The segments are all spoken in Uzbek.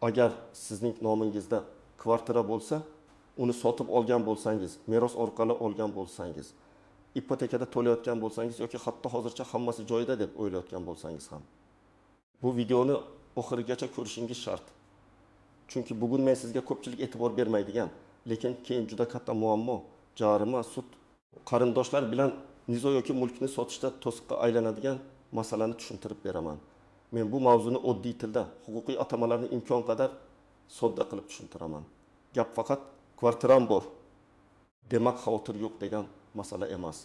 Agar sizning nomingizda kvartira bo'lsa, uni sotib olgan bo'lsangiz, meros orqali olgan bo'lsangiz, ipotekada to'layotgan bo'lsangiz yoki hatto hozircha hammasi joyida deb o'ylayotgan bo'lsangiz ham bu videoni oxirigacha ko'rishingiz shart. Chunki bugun men sizga ko'pchilik e'tibor bermaydigan, lekin keyin juda katta muammo, jarima, sud, qarindoshlar bilan nizo yoki mulkni sotishda to'siqqa aylanadigan masalani tushuntirib beraman. Men bu mavzuni oddiy tilda, huquqiy atamalarni imkon qadar sodda qilib tushuntiraman. Gap faqat kvartiram bor, demak xavotir yo'q degan masala emas.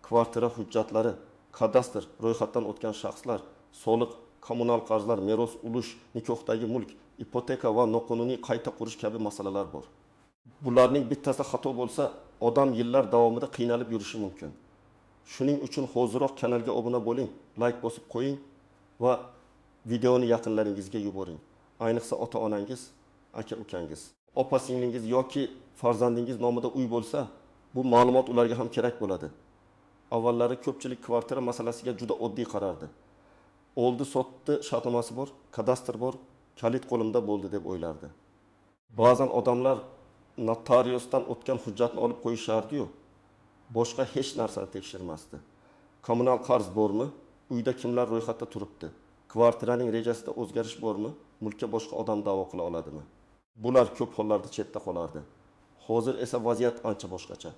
Kvartira hujjatlari, kadastr, ro'yxatdan o'tgan shaxslar, soliq, kommunal qarzlar, meros ulush, nikohdagi mulk, ipoteka va noqonuniy qayta qurish kabi masalalar bor. Bularning bittasi xato bo'lsa, odam yillar davomida qiynalib yurishi mumkin. Shuning uchun hoziroq kanalga obuna bo'ling, like bosib qo'ying va videoni yaqinlaringizga yuboring. Ayniqsa ota-onangiz, aka-ukangiz, opa-singlingiz yoki farzandingiz nomida uy bo'lsa, bu ma'lumot ularga ham kerak bo'ladi. Avvallari ko'pchilik kvartira masalasiga juda oddiy qarardi. Oldi sotdi shartnomasi bor, kadastr bor, kalit qo'limda bo'ldi deb o'ylardi. Ba'zan odamlar notariusdan o'tgan hujjatni olib qo'yishardi-yu, boshqa hech narsani tekshirmasdi. Kommunal qarz bormi? Uyda kimlar ro'yxatda turibdi? Kvartiraning rejasida o'zgarish bormi? Mulkka boshqa odam da'vo qila oladimi? Bular ko'p hollarda chetda qolardi. Hozir esa vaziyat ancha boshqacha.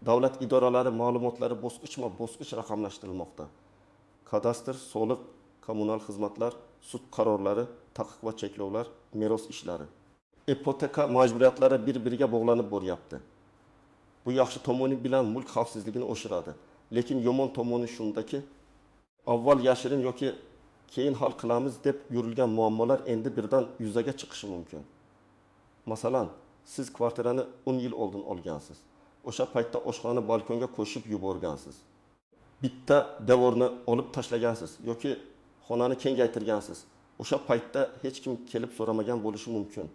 Davlat idoralari ma'lumotlari bosqichma-bosqich raqamlashtirilmoqda. Kadastr, soliq, kommunal xizmatlar, sud qarorlari, taqiq va cheklovlar, meros ishlari. Ipoteka majburiyatlari bir-biriga bog'lanib boryapti. Bu yaxshi tomoni bilan mulk xavfsizligini oshiradi. Lekin yomon tomoni shundaki, avval yashirin yoki keyin hal qilamiz deb yurilgan muammolar endi birdan yuzaga chiqishi mumkin. Masalan, siz kvartirani 10 yil oldin olgansiz. O'sha paytda oshxonani balkonga qo'shib yuborgansiz. Bitta devorni olib tashlagansiz yoki xonani kengaytirgansiz. O'sha paytda hech kim kelib so'ramagan bo'lishi mumkin.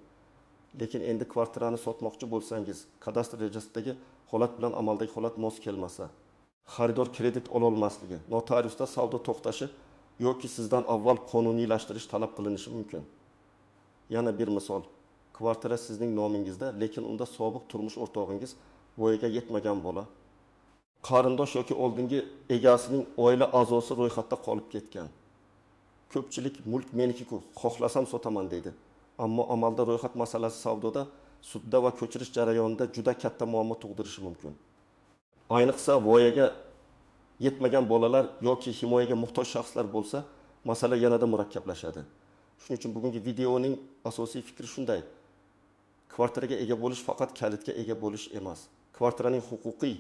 Lekin endi kvartirani sotmoqchi bo'lsangiz, kadastr rejasidagi holat bilan amaldagi holat mos kelmasa, xaridor kredit ola olmasligi, notariusda savdo to'xtashi yoki sizdan avval qonuniylashtirish talab qilinishi mumkin. Yana bir misol, kvartira sizning nomingizda, lekin unda sobiq turmush o'rtog'ingiz, voyaga yetmagan bola, qarindosh yoki oldingi egasining oila a'zosi ro'yxatda qolib ketgan. Ko'pchilik mulk meniki-ku, xohlasam sotaman deydi. Ammo amalda ro'yxat masalasi savdoda, sudda va ko'chirish jarayonida juda katta muammo tug'dirishi mumkin. Ayniqsa voyaga yetmagan bolalar yoki himoyaga muhtoj shaxslar bo'lsa, masala yanada murakkablashadi. Shuning uchun bugungi videoning asosiy fikri shunday. Kvartiraga ega bo'lish faqat kalitga ega bo'lish emas. Kvartiraning huquqiy,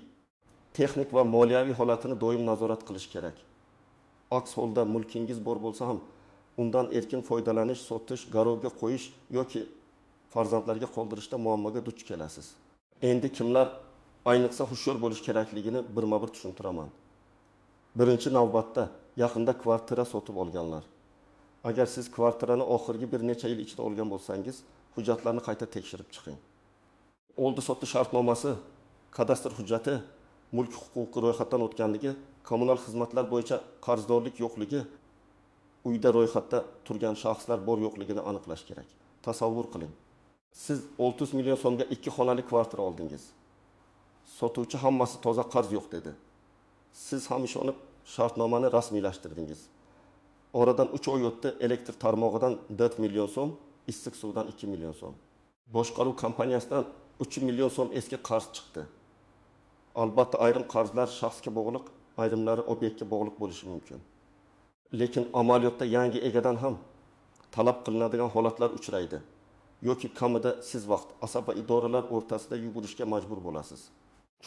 texnik va moliyaviy holatini doim nazorat qilish kerak. Aks holda mulkingiz bor bo'lsa ham undan erkin foydalanish, sotish, garovga qo'yish yoki farzandlarga qoldirishda muammoga duch kelasiz. Endi kimlar ayniqsa hushyor bo'lish kerakligini birma-bir tushuntiraman. Birinchi navbatda yaqinda kvartira sotib olganlar. Agar siz kvartirani oxirgi bir necha yil ichida olgan bo'lsangiz, hujjatlarni qayta tekshirib chiqing. Oldi sotdi shartnomasi, kadastr hujjati, mulk huquqi ro'yxatdan o'tganligi, kommunal xizmatlar bo'yicha qarzdorlik yo'qligi, uyda ro'yxatda turgan shaxslar bor yo'qligini aniqlash kerak. Tasavvur qiling. Siz 600 million so'mga 2 xonali kvartira oldingiz. Sotuvchi hammasi toza, qarz yo'q dedi. Siz ham ishonib shartnomani rasmiylashtirdingiz. Oradan 3 oy o'tdi, elektr tarmog'idan 4 million so'm, issiq suvdan 2 million so'm. Boshqaruv kompaniyasidan 3 million so'm eski qarz chiqdi. Albatta ayrim qarzlar shaxsga bog'liq, ayrimlari obyektga bog'liq bo'lishi mumkin. Lekin amaliyotda yangi egadan ham talab qilinadigan holatlar uchraydi. Yoki kamida siz vaqt, asab va idoralar o'rtasida yugurishga majbur bo'lasiz.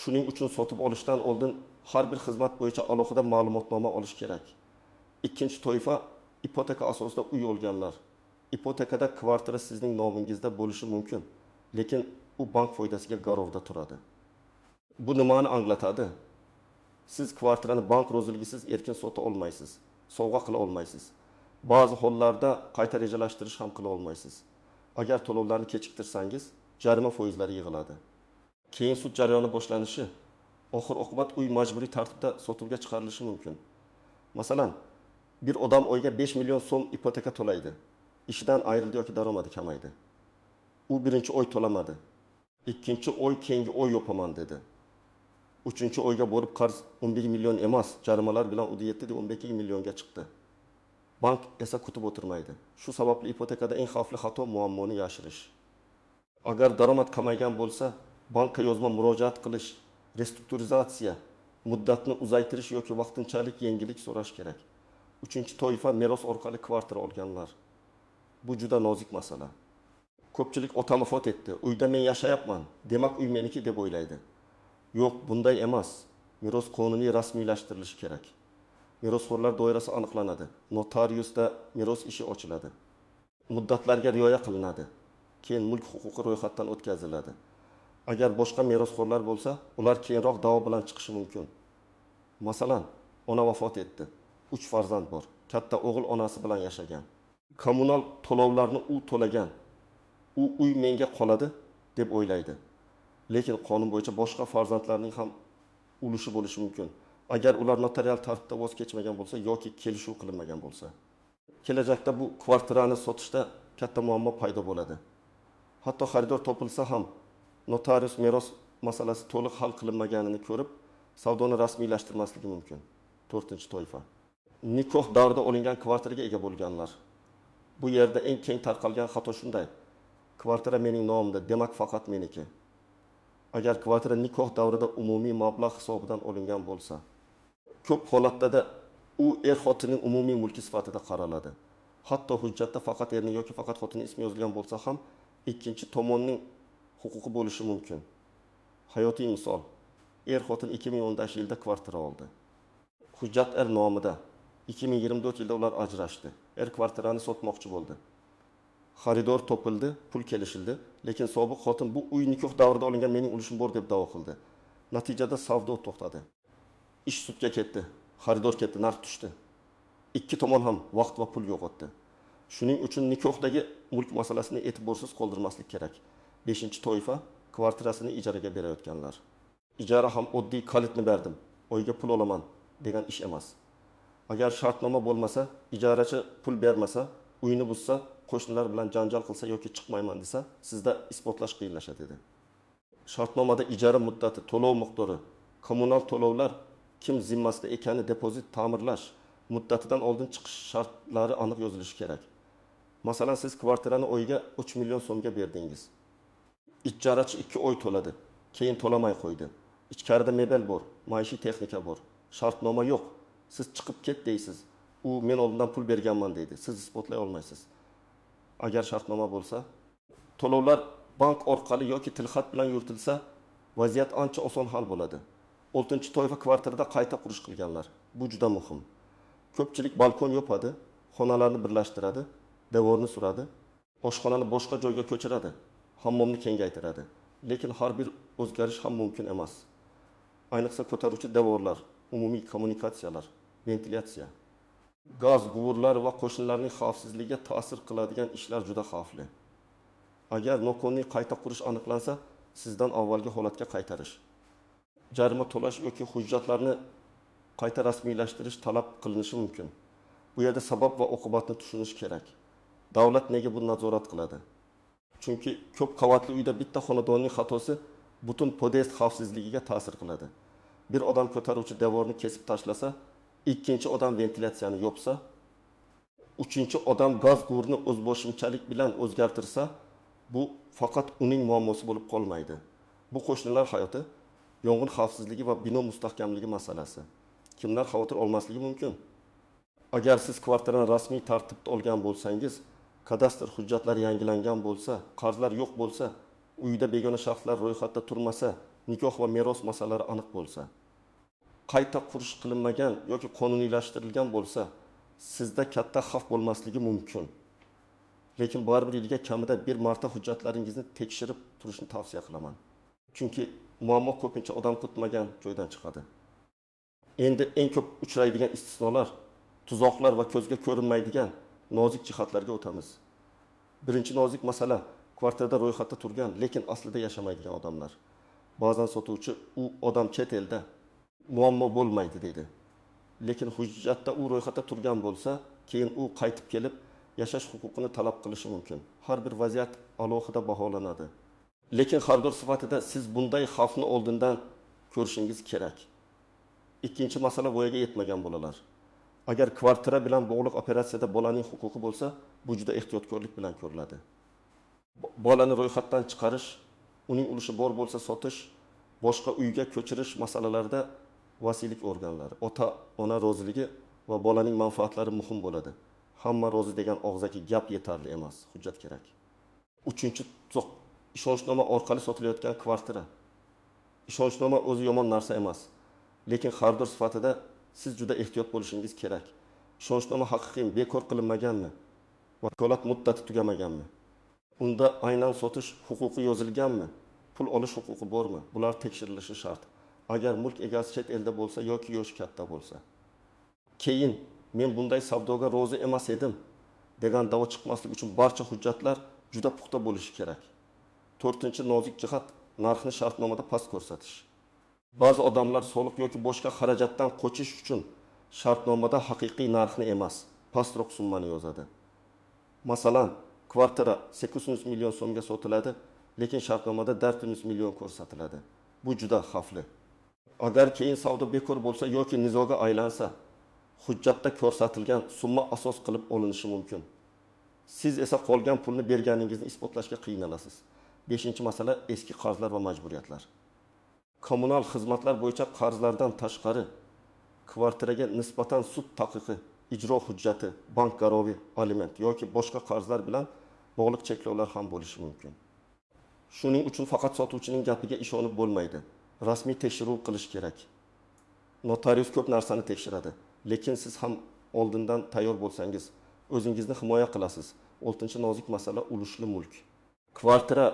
Shuning uchun sotib olishdan oldin har bir xizmat bo'yicha alohida ma'lumotnoma olish kerak. Ikkinchi toifa ipoteka asosida uy olganlar. Ipotekada kvartira sizning nomingizda bo'lishi mumkin, lekin u bank foydasiga garovda turadi. Bu nimani anglatadi? Siz kvartirani bank roziligisiz erkin sota olmaysiz, sovg'a qila olmaysiz. Ba'zi hollarda qayta rejalashtirish ham qila olmaysiz. Agar to'lovlarni kechiktirsangiz, jarima foizlari yig'iladi. Keyin sud jarayoni boshlanishi, oxir oqibat uy majburiy tartibda sotuvga chiqarilishi mumkin. Masalan, bir odam oyga 5 million so'm ipoteka to'laydi. Ishidan ayrildi yoki daromadi kamaydi. U birinchi oy to'lamadi. Ikkinchi oy keyingi oy yopaman dedi. Uchinchi oyga borib qarz 11 million emas, jarimalar bilan 17,2 millionga chiqdi. Bank esa kutib o'tirmaydi. Shu sababli ipotekada eng xavfli xato muammoni yashirish. Agar daromad kamaygan bo'lsa, bankka yozma murojaat qilish, restrukturizatsiya, muddatni uzaytirish yoki vaqtinchalik yengillik so'rash kerak. Uchinchi toifa meros orqali kvartira olganlar. Bu juda nozik masala. Ko'pchilik otam vafot etdi, uyda men yashayapman, demak uy meniki deb o'ylaydi. Yo'q, bunday emas. Meros qonuniy rasmiylashtirilishi kerak. Merosxo'rlar doirasi aniqlanadi. Notariusda meros ishi ochiladi. Muddatlarga rioya qilinadi. Keyin mulk huquqi ro'yxatdan o'tkaziladi. Agar boshqa merosxo'rlar bo'lsa, ular keyinroq da'vo bilan chiqishi mumkin. Masalan, ona vafot etdi. 3 farzand bor. Katta o'g'il onasi bilan yashagan. Kommunal to'lovlarni u to'lagan. U uy menga qoladi deb o'ylaydi. Lekin qonun bo'yicha boshqa farzandlarning ham ulushi bo'lishi mumkin. Agar ular notarial tartibda voz kechmagan bo'lsa yoki kelishuv qilinmagan bo'lsa. Kelajakda bu kvartirani sotishda katta muammo paydo bo'ladi. Hatto xaridor topilsa ham notarius meros masalasi to'liq hal qilinmaganini ko'rib, savdoni rasmiylashtirmasligi mumkin. 4-chi toifa. Nikoh davrida olingan kvartiraga ega bo'lganlar. Bu yerda eng keng tarqalgan xato shunday. Kvartira mening nomimda, demak faqat meniki. Agar kvartira nikoh davrida umumiy mablag' hisobidan olingan bo'lsa, ko'p holatda u er-xotinning umumiy mulki sifatida qaraladi. Hatto hujjatda faqat erning yoki faqat xotinning ismi yozilgan bo'lsa ham, ikkinchi tomonning huquqi bo'lishi mumkin. Hayotiy misol. Er-xotin 2010-yilda kvartira oldi. Hujjat er nomida. 2024-yilda ular ajrashdi. Er kvartirani sotmoqchi bo'ldi. Xaridor topildi, pul kelishildi, lekin sobiq xotin bu uy nikoh davrida olingan mening ulushim bor deb da'vo qildi. Natijada savdo to'xtadi. Ish sudga ketdi, xaridor ketdi, narx tushdi. Ikki tomon ham vaqt va pul yo'qotdi. Shuning uchun nikohdagi mulk masalasini e'tiborsiz qoldirmaslik kerak. 5-toifa kvartirasini ijaraga berayotganlar. Ijara ham oddiy kalitni berdim, oyga pul olaman degan ish emas. Agar shartnoma bo'lmasa, ijarachi pul bermasa, uyni buzsa, qo'shnilar bilan janjal qilsa yoki chiqmayman desa, sizda isbotlash qiyinlashadi dedi. Shartnomada ijara muddati, to'lov miqdori, kommunal to'lovlar kim zimmasida ekani, depozit ta'mirlash muddatidan oldin chiqish shartlari aniq yozilishi kerak. Masalan, siz kvartirani oyiga 3 million so'mga berdingiz. Ijarachi 2 oy to'ladi, keyin to'lamay qo'ydi. Ichkarida mebel bor, maishiy texnika bor. Shartnoma yo'q. Siz chiqib ket deysiz. U men oldindan pul berganman deydi. Siz isbotlay olmaysiz. Agar shartnoma bo'lsa, to'lovlar bank orqali yoki tilxat bilan yuritilsa, vaziyat ancha oson hal bo'ladi. 6-toifa kvartirada qayta qurish qilganlar. Bu juda muhim. Ko'pchilik balkon yopadi, xonalarni birlashtiradi, devorni suradi, oshxonani boshqa joyga ko'chiradi, hammomni kengaytiradi. Lekin har bir o'zgarish ham mumkin emas. Ayniqsa ko'taruvchi devorlar, umumiy kommunikatsiyalar, ventilyatsiya, gaz quvurlar va qo'shnilarning xavfsizligiga ta'sir qiladigan ishlar juda xavfli. Agar noqonuniy qayta qurish aniqlansa, sizdan avvalgi holatga qaytarish, jarima to'lash yoki hujjatlarni qayta rasmiylashtirish talab qilinishi mumkin. Bu yerda sabab va oqibatni tushunish kerak. Davlat nega buni nazorat qiladi? Chunki ko'p qavatli uyda bitta xonadonning xatosi butun podest xavfsizligiga ta'sir qiladi. Bir odam ko'taruvchi devorni kesib tashlasa, ikkinchi odam ventilyatsiyani yopsa, uchinchi odam gaz quvurini o'zboshimchalik bilan o'zgartirsa, bu faqat uning muammosi bo'lib qolmaydi. Bu qo'shnilar hayoti, yong'in xavfsizligi va bino mustahkamligi masalasi. Kimlar xavotir olmasligi mumkin? Agar siz kvartirani rasmiy tartibda olgan bo'lsangiz, kadastr hujjatlari yangilangan bo'lsa, qarzlar yo'q bo'lsa, uyda begona shaxslar ro'yxatda turmasa, nikoh va meros masalalari aniq bo'lsa, qayta qurish qilinmagan yoki qonuniylashtirilgan bo'lsa, sizda katta xavf bo'lmasligi mumkin. Lekin baribir yilga kamida bir marta hujjatlaringizni tekshirib turishni tavsiya qilaman. Chunki muammo ko'pincha odam kutmagan joydan chiqadi. Endi eng ko'p uchraydigan istisnolar, tuzoqlar va ko'zga ko'rinmaydigan nozik jihatlarga o'tamiz. Birinchi nozik masala kvartirada ro'yxatda turgan, lekin aslida yashamaydigan odamlar. Ba'zan sotuvchi u odam chet elda, muammo bo'lmaydi deydi. Lekin hujjatda u ro'yxatda turgan bo'lsa, keyin u qaytib kelib, yashash huquqini talab qilishi mumkin. Har bir vaziyat alohida baholanadi. Lekin xaridor sifatida siz bunday xavfni oldindan ko'rishingiz kerak. Ikkinchi masala voyaga yetmagan bolalar. Agar kvartira bilan bog'liq operatsiyada bolaning huquqi bo'lsa, bu juda ehtiyotkorlik bilan ko'riladi. Bolani ro'yxatdan chiqarish, uning ulushi bor bo'lsa sotish, boshqa uyga ko'chirish masalalarida vasiylik organlari, ota-ona roziligi va bolaning manfaatlari muhim bo'ladi. Hamma rozi degan og'zaki gap yetarli emas, hujjat kerak. Uchinchi tuzoq, ishonchnoma orqali sotilayotgan kvartira. Ishonchnoma o'zi yomon narsa emas, lekin xaridor sifatida siz juda ehtiyot bo'lishingiz kerak. Ishonchnoma haqiqiymi, bekor qilinmaganmi, vakolat muddati tugamaganmi? Unda aynan sotish huquqi yozilganmi? Pul olish huquqi bormi? Bular tekshirilishi shart. Agar mulk egasi chet elda bo'lsa yoki yoshi katta bo'lsa. Keyin men bunday savdoga rozi emas edim degan da'vo chiqmaslik uchun barcha hujjatlar juda puxta bo'lishi kerak. To'rtinchi nozik jihat, narxni shartnomada past ko'rsatish. Ba'zi odamlar soliq yoki boshqa xarajatdan qochish uchun shartnomada haqiqiy narxni emas, pastroq summani yozadi. Masalan, kvartira 800 million so'mga sotiladi, lekin shartnomada 400 million ko'rsatiladi. Bu juda xavfli. Agar keyin savdo bekor bo'lsa yoki nizoga aylansa, hujjatda ko'rsatilgan summa asos qilib olinishi mumkin. Siz esa qolgan pulni berganingizni isbotlashga qiynalasiz. Beshinchi masala eski qarzlar va majburiyatlar. Kommunal xizmatlar bo'yicha qarzlardan tashqari kvartiraga nisbatan sud taqiqi, ijro hujjati, bank garovi, aliment yoki boshqa qarzlar bilan bog'liq cheklovlar ham bo'lishi mumkin. Shuning uchun faqat sotuvchining gapiga ishonib bo'lmaydi. Rasmiy tekshiruv qilish kerak. Notarius ko'p narsani tekshiradi, lekin siz ham oldindan tayyor bo'lsangiz, o'zingizni himoya qilasiz. Oltinchi nozik masala ulushli mulk. Kvartira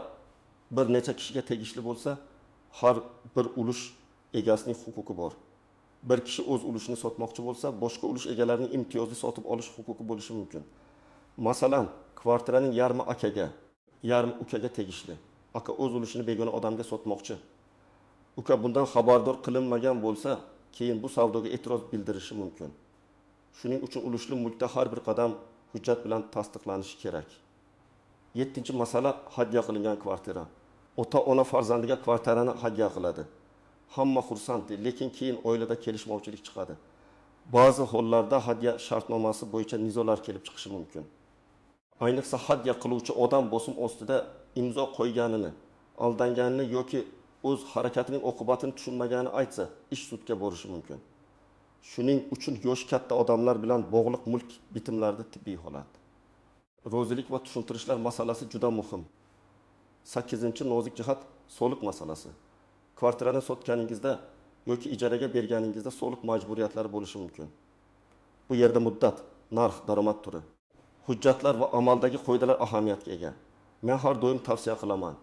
bir necha kishiga tegishli bo'lsa, har bir ulush egasining huquqi bor. Bir kishi o'z ulushini sotmoqchi bo'lsa, boshqa ulush egalarining imtiyozli sotib olish huquqi bo'lishi mumkin. Masalan, kvartiraning yarmi akaga, yarmi ukaga tegishli. Aka o'z ulushini begona odamga sotmoqchi. Uka bundan xabardor qilinmagan bo'lsa, keyin bu savdoga e'tiroz bildirishi mumkin. Shuning uchun ulushli mulkda har bir qadam hujjat bilan tasdiqlanishi kerak. Yettinchi masala hadya qilingan kvartira. Ota-ona farzandiga kvartirani hadya qiladi. Hamma xursand, lekin keyin oilada kelishmovchilik chiqadi. Ba'zi hollarda hadya shartnomasi bo'yicha nizolar kelib chiqishi mumkin. Ayniqsa hadya qiluvchi odam bosim ostida imzo qo'yganini, aldanganini yoki o'z harakatining oqibatini tushunmaganini aytsa, ish sudga borishi mumkin. Shuning uchun yoshi katta odamlar bilan bog'liq mulk bitimlarida tibbiy holat. Rozilik va tushuntirishlar masalasi juda muhim. 8-nozik jihat soliq masalasi. Kvartirani sotganingizda yoki ijaraga berganingizda soliq majburiyatlari bo'lishi mumkin. Bu yerda muddat, narx, daromad turi, hujjatlar va amaldagi qoidalar ahamiyatga ega. Men har doim tavsiya qilaman.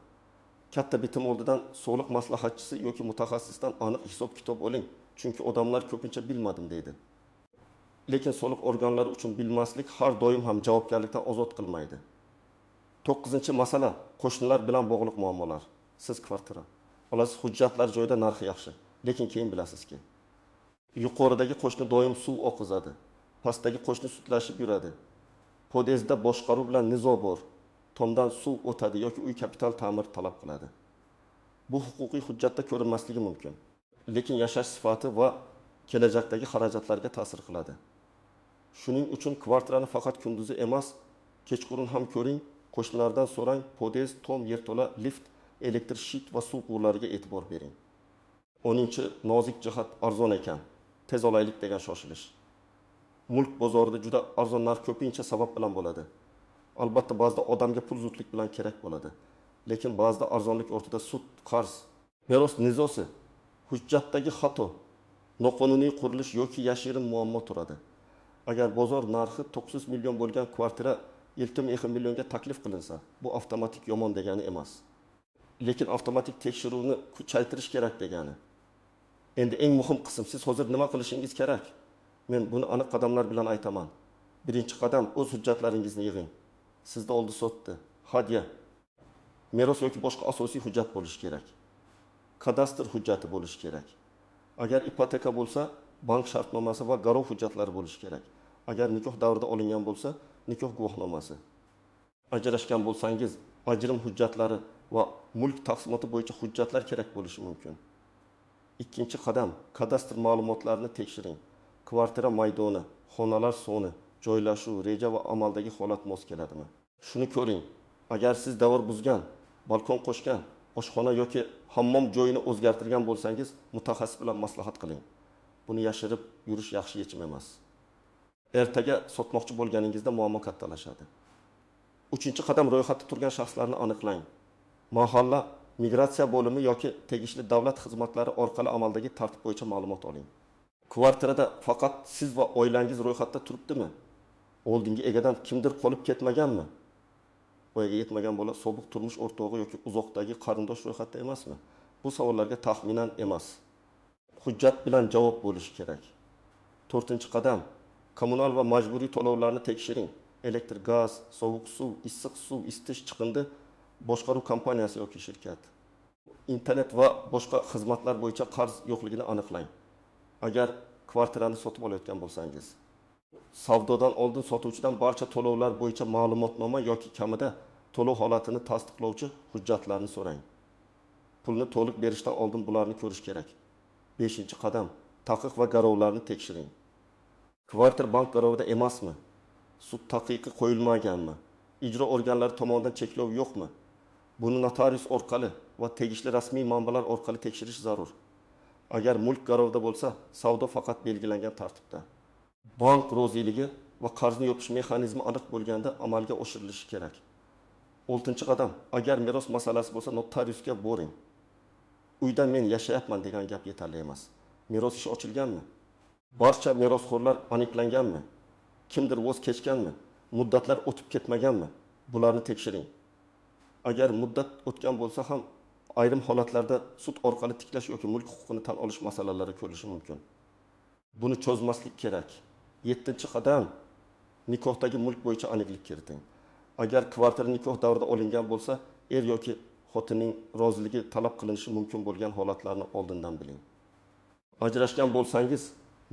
Katta bitim oldidan soliq maslahatchisi yoki mutaxassisdan aniq hisob-kitob oling, chunki odamlar ko'pincha bilmadim deydi. Lekin soliq organlari uchun bilmaslik har doim ham javobgarlikdan ozod qilmaydi. 9-masala qo'shnilar bilan bog'liq muammolar. Siz kvartira olasiz, hujjatlar joyida, narxi yaxshi, lekin keyin bilasizki, yuqoridagi qo'shni doim suv oqizadi, pastdagi qo'shni sutlashib yuradi. Podyezdda boshqaruv bilan nizo bor, tomdan suv o'tadi yoki uy kapital ta'mir talab qiladi. Bu huquqiy hujjatda ko'rinmasligi mumkin, lekin yashash sifati va kelajakdagi xarajatlarga ta'sir qiladi. Shuning uchun kvartirani faqat kunduzi emas, kechqurun ham ko'ring, qo'shnilardan so'rang, podyezd, tom, yerto'la, lift, elektr shit va suv quvurlariga e'tibor bering. 10-nozik jihat arzon ekan, tez olaylik degan shoshilish. Mulk bozorida juda arzon narx ko'pincha sabab bilan bo'ladi. Albatta ba'zida odamga pul zudlik bilan kerak bo'ladi. Lekin ba'zida arzonlik o'rtada sud, qarz, meros nizosi, hujjatdagi xato, noqonuniy qurilish yoki yashirin muammo turadi. Agar bozor narxi 900 million bo'lgan kvartira 7,5 millionga taklif qilinsa, bu avtomatik yomon degani emas. Lekin avtomatik tekshiruvni kuchaytirish kerak degani. Endi eng muhim qism, siz hozir nima qilishingiz kerak? Men buni aniq qadamlar bilan aytaman. Birinchi qadam, o'z hujjatlaringizni yig'ing. Sizda oldi sotdi, hadya, meros yoki boshqa asosiy hujjat bo'lishi kerak. Kadastr hujjati bo'lishi kerak. Agar ipoteka bo'lsa, bank shartnomasi va garov hujjatlari bo'lishi kerak. Agar nikoh davrida olingan bo'lsa, nikoh guvohnomasi. Ajrashgan bo'lsangiz, ajrim hujjatlari va mulk taqsimoti bo'yicha hujjatlar kerak bo'lishi mumkin. Ikkinchi qadam, kadastr ma'lumotlarini tekshiring. Kvartira maydoni, xonalar soni, joylashuv, reja va amaldagi holat mos keladimi? Shuni ko'ring. Agar siz devor buzgan, balkon qo'shgan, oshxona yoki hammom joyini o'zgartirgan bo'lsangiz, mutaxassis bilan maslahat qiling. Buni yashirib yurish yaxshi yechim emas. Ertaga sotmoqchi bo'lganingizda muammo kattalashadi. Uchinchi qadam, ro'yxatda turgan shaxslarni aniqlang. Mahalla, migratsiya bo'limi yoki tegishli davlat xizmatlari orqali amaldagi tartib bo'yicha ma'lumot oling. Kvartirada faqat siz va oilangiz ro'yxatda turibdimi? Oldingi egadan kimdir qolib ketmaganmi? Voyaga yetmagan bola sobiq turmush o'rtog'i yoki uzoqdagi qarindosh ro'yxatda emasmi? Bu savollarga taxminan emas, hujjat bilan javob bo'lishi kerak. To'rtinchi qadam, kommunal va majburiy to'lovlarni tekshiring. Elektr, gaz, sovuq suv, issiq suv, isitish, chiqindi boshqaruv kompaniyasi yoki shirkat. Internet va boshqa xizmatlar bo'yicha qarz yo'qligini aniqlang. Agar kvartirani sotib olayotgan bo'lsangiz, savdodan oldin sotuvchidan barcha to'lovlar bo'yicha ma'lumotnoma yoki kamida to'lov holatini tasdiqlovchi hujjatlarni so'rang. Pulni to'liq berishdan oldin bularni ko'rish kerak. Beshinchi qadam, taqiq va garovlarni tekshiring. Kvartir bank garovida emasmi? Sud taqiqi qo'yilmaganmi? Ijro organlari tomonidan cheklov yo'qmi? Buni notarius orqali va tegishli rasmiy manbalar orqali tekshirish zarur. Agar mulk garovda bo'lsa, savdo faqat belgilangan tartibda. Bank roziligi va qarzni yopish mexanizmi aniq bo'lganda amalga oshirilishi kerak. Oltinchi qadam, agar meros masalasi bo'lsa, notariusga boring. Uyda men yashayapman degan gap yetarli emas. Meros ishi ochilganmi? Barcha merosxo'rlar aniqlanganmi? Kimdir voz kechganmi? Muddatlar o'tib ketmaganmi? Bularni tekshiring. Agar muddat o'tgan bo'lsa ham, ayrim holatlarda sud orqali tiklash yoki mulk huquqini tan olish masalalari ko'rilishi mumkin. Buni cho'zmaslik kerak. Yettinchi qadam, nikohdagi mulk bo'yicha aniqlik kiriting. Agar kvartira nikoh davrida olingan bo'lsa, er yoki xotinning roziligi talab qilinishi mumkin bo'lgan holatlarni oldindan biling. Ajrashgan bo'lsangiz,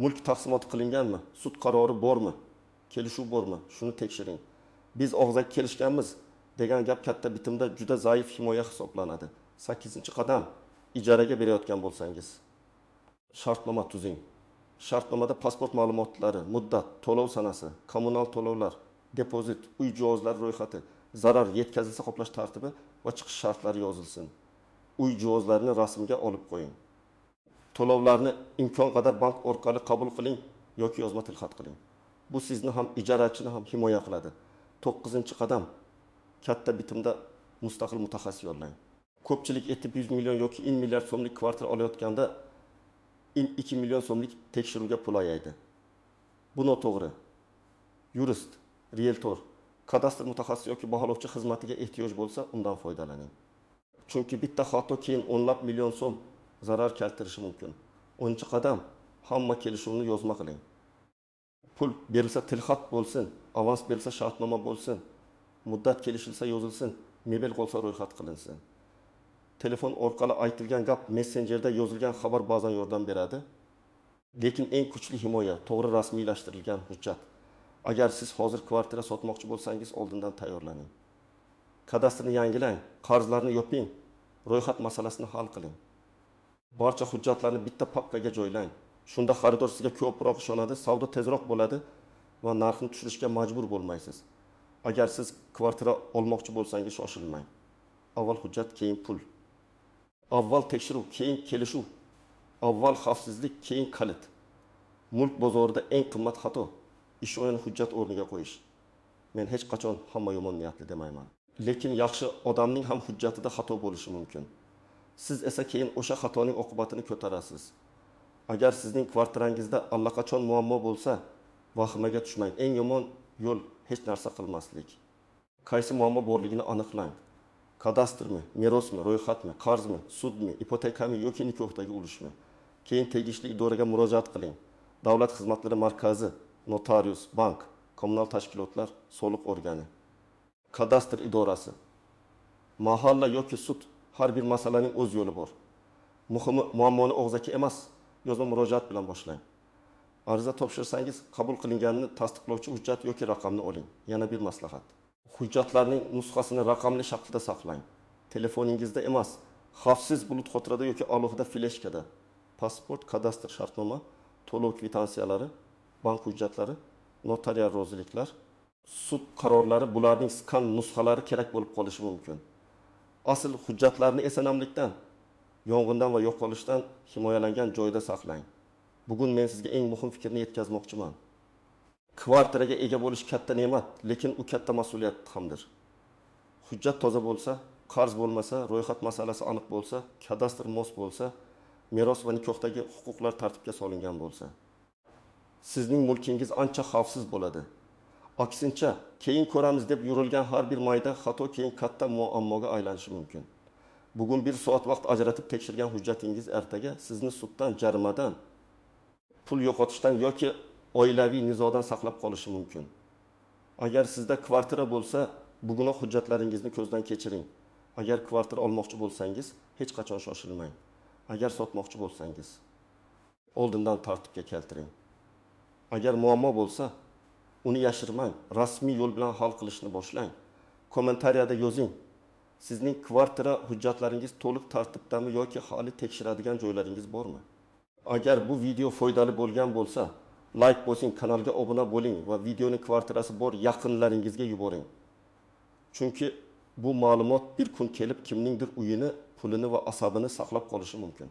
mulk taqsimoti qilinganmi? Sud qarori bormi? Kelishuv bormi? Shuni tekshiring. Biz og'zaki kelishganmiz degan gap katta bitimda juda zaif himoya hisoblanadi. 8-chi qadam, ijaraga berayotgan bo'lsangiz, shartnoma tuzing. Shartnomada pasport ma'lumotlari, muddat, to'lov sanasi, kommunal to'lovlar, depozit, uy jihozlari ro'yxati, zarar yetkazilsa qoplash tartibi va chiqish shartlari yozilsin. Uy jihozlarini rasmga olib qo'ying. To'lovlarni imkon qadar bank orqali qabul qiling yoki yozma tilxat qiling. Bu sizni ham ijarachini ham himoya qiladi. 9-chi qadam, katta bitimda mustaqil mutaxassis yollang. Ko'pchilik etib 100 million yoki 1 milliard so'mlik kvartira olayotganda 2 million so'mlik tekshiruvga pul ayaydi. Bu noto'g'ri. Yurist, rieltor, kadastr mutaxassisi yoki baholovchi xizmatiga ehtiyoj bo'lsa, undan foydalaning. Chunki bitta xato keyin o'nlab million so'm zarar keltirishi mumkin. 10-chi qadam, hamma kelishuvni yozma qiling. Pul berilsa tilxat bo'lsin, avans berilsa shartnoma bo'lsin, muddat kelishilsa yozilsin, mebel qolsa ro'yxat qilinsin. Telefon orqali aytilgan gap, messenjerda yozilgan xabar ba'zan yordam beradi. Lekin eng kuchli himoya to'g'ri rasmiylashtirilgan hujjat. Agar siz hozir kvartira sotmoqchi bo'lsangiz, oldindan tayyorlaning. Kadastrni yangilang, qarzlarni yoping, ro'yxat masalasini hal qiling. Barcha hujjatlarni bitta papkaga joylang. Shunda xaridor sizga ko'proq ishonadi, savdo tezroq bo'ladi va narxni tushirishga majbur bo'lmaysiz. Agar siz kvartira olmoqchi bo'lsangiz, shoshilmang. Avval hujjat, keyin pul. Avval tekshiruv, keyin kelishuv. Avval xavfsizlik, keyin kalit. Mulk bozorida eng qimmat xato ishonchli hujjat o'rniga qo'yish. Men hech qachon hamma yomon niyatli demayman. Lekin yaxshi odamning ham hujjatida xato bo'lishi mumkin. Siz esa keyin o'sha xatoning oqibatini ko'tarasiz. Agar sizning kvartirangizda allaqachon muammo bo'lsa, vahimaga tushmang. Eng yomon yo'l hech narsa qilmaslik. Qaysi muammo borligini aniqlang. Kadastrmi, merosmi, ro'yxatmi, qarzmi, sudmi, ipotekami yoki nikohdagi ulushmi? Keyin tegishli idoraga murojaat qiling. Davlat xizmatlari markazi, notarius, bank, kommunal tashkilotlar, soliq organi, kadastr idorasi, mahalla yoki sud. Har bir masalaning o'z yo'li bor. Muhimi muammoni og'zaki emas, yozma murojaat bilan boshlang. Ariza topshirsangiz, qabul qilinganini tasdiqlovchi hujjat yoki raqamni oling. Yana bir maslahat. Hujjatlarning nusxasini raqamli shaklda saqlang. Telefoningizda emas, xavfsiz bulut xotirada yoki alohida fleshkada. Pasport, kadastr, shartnoma, to'lov kvitansiyalari, bank hujjatlari, notarial roziliklar, sud qarorlari bularning skan nusxalari kerak bo'lib qolishi mumkin. Asl hujjatlarni esa namlikdan, yong'indan va yo'qolishdan himoyalangan joyda saqlang. Bugun men sizga eng muhim fikrni yetkazmoqchiman. Kvartiraga ega bo'lish katta ne'mat, lekin u katta mas'uliyat hamdir. Hujjat toza bo'lsa, qarz bo'lmasa, ro'yxat masalasi aniq bo'lsa, kadastr mos bo'lsa, meros va nikohdagi huquqlar tartibga solingan bo'lsa, sizning mulkingiz ancha xavfsiz bo'ladi. Aksincha, keyin ko'ramiz deb yurilgan har bir mayda xato keyin katta muammoga aylanishi mumkin. Bugun bir soat vaqt ajratib tekshirgan hujjatingiz ertaga sizni suddan, jarimadan, pul yo'qotishdan yoki oilaviy nizodan saqlab qolishi mumkin. Agar sizda kvartira bo'lsa, bugunoq hujjatlaringizni ko'zdan kechiring. Agar kvartira olmoqchi bo'lsangiz, hech qachon shoshilmang. Agar sotmoqchi bo'lsangiz, oldindan tartibga keltiring. Agar muammo bo'lsa, uni yashirmang, rasmiy yo'l bilan hal qilishni boshlang. Kommentariyada yozing. Sizning kvartira hujjatlaringiz to'liq tartibdami yoki hali tekshiradigan joylaringiz bormi? Agar bu video foydali bo'lgan bo'lsa, like bosing, kanalga obuna bo'ling va videoni kvartirasi bor yaqinlaringizga yuboring. Chunki bu ma'lumot bir kun kelib kimningdir uyini, pulini va asabini saqlab qolishi mumkin.